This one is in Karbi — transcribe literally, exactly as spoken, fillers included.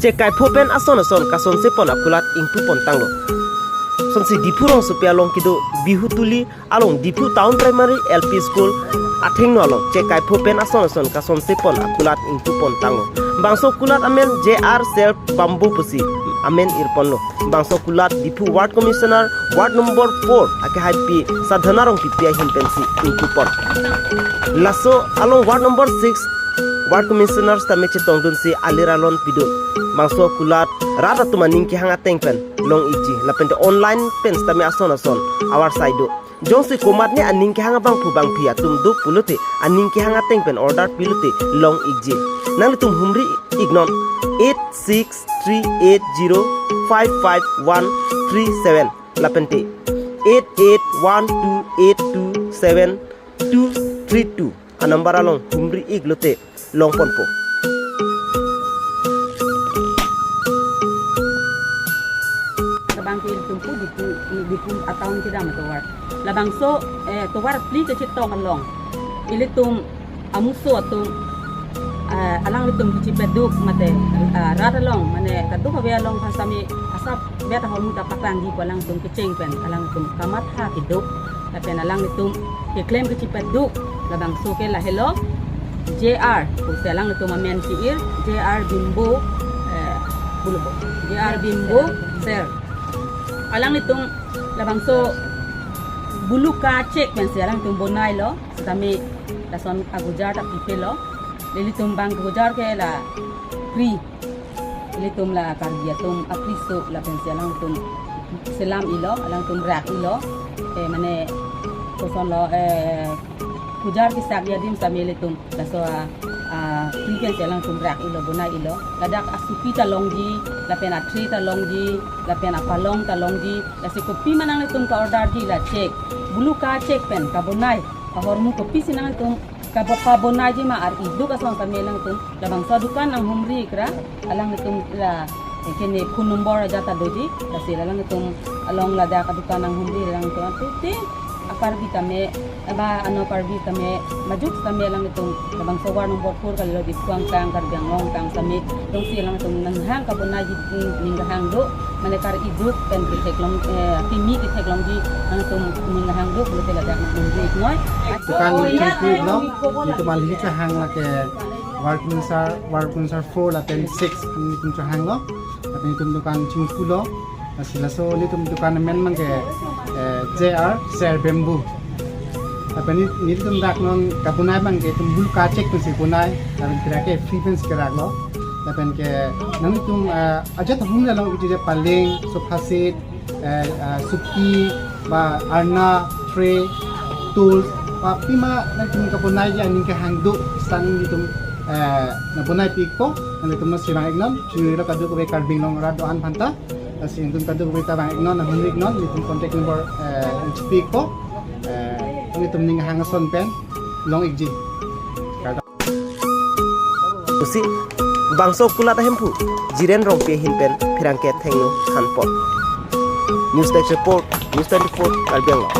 Chekaipho pen ason ason kasonse pon akulat ingpu pon tanglo. Sonsi Diphu rongsopi along kedo Bihutuli along Diphu Town Primary L P School athengno along chekaipho pen ason ason kasonse pon akulat ingpu pon tanglo. Bangso kulat amen J R Ser Bamboo pusi amen irponlo. Bangso kulat Diphu Ward Commissioner Ward number four akehaipi Sadhana Rongpipi ahin pensi ingpu pon. Laso along Ward number six Ward Commissioner sitame chetongdunsi alir alon pidun. Bangso kulat rat atum aning kehang ateng pen long ikji, lapente online pen sitame ason ason avarsai do. Jongsi komatne aning kehang abangphu bangphi atum do pulote aning kehang ateng pen order pilote long ikji. Nanglitum humri iknon eight six three eight zero five five one three seven lapente eight eight one two eight two seven two three two anumber along humri iklote long ponpo. Labang ke ilitum pu Diphu, Diphu atown kedam atovar. Labangso, eh, tovar phli kachetong along ilitum amuso atum, eh, alanglitum kachepeduk mate, eh, rat along mane kadokave along aphan sitame asap bet ahormu ta paklangji pu alangtum kecheng pen alangtum kamatha keduk lapen alanglitum keklem kachepeduk. Labangso ke lahelo J R, pusi alanglitum amen ke-ir J R Bimbo, eh, bulu po, J R Bimbo Ser. Alanglitum labangso bulu kachek pensi alanglitum bonailo, sitame lason agujar ta pipelo. Ilitum bang gujar ke la free. Ilitum la Karbi atum apriso lapensi alangtum selam ilo, alangtum rak ilo. Eh, mane kosonlo, eh, gujar kesak adim sitame ilitum laso a, a, free pensi alangtum rak ilo, bonai ilo. Ladak asupi ta longji, lapen athe ta longji, lapen apalong ta longji. Lasi kopi ma nanglitum ka-orderji la chek, bulu kachek pen kabonai ahormu kopisi nanglitum kabo pabonaiji ma ar-iduk ason sitame alangtum labangso adukan nanghumri ikra, alangtum la, eh, kene phone number ajat ta doji, lasi alangtum along ladak adukan nanghumri alangtum ante te a-Karbi tame, aba ano Karbi tame, majok sitame alangtum labangso Ward number four kalilo Diphu angkang Karbi Anglong angkang sitame, jongsi alangtum nanghang kabonaiji, mm, ning kehang do, mane kar-iduk pen ketheklong, eh, kimi ketheklongji alangtum ning kehang do pulote ladak nanghumri iknoi. Dukan chingki lo, nelitum alhi chehang lake Ward Commissioner, Ward Commissioner four lapen six nelitum chehanglo, lapen nelitum dukan chingki lo. Lasi laso nelitum dukan amen abang ke, eh, J R Ser Bamboo. Lapen ne, nelitum dak non kabonai abang ke itum bulu kachek pensi bonai, lapen kira ke free pensi keraklo. Lapen ke nanglitum, eh, ajat ahum lalong iti je paleng, sofa set, eh, eh, supi, ba arna, tray, tools, ba pima nanglitum kabonaiji aning kehang do sitame nelitum, eh, nangbonaipikpo, nanglitum nangchevang iknon, chunilo kadokave Karbi Anglong arat do-an aphanta, lasi nelitum kadokave ta vang iknon, nanghumri iknon, nelitum contact number, eh, nangchipikpo, eh, nelitum ning kehang ason pen long ikji. Pusi bangso kulat ahemphu Jiren Rongpi ahin pen pherangke athengno thanpon. News Desk Report, News twenty-four, Karbi Anglong.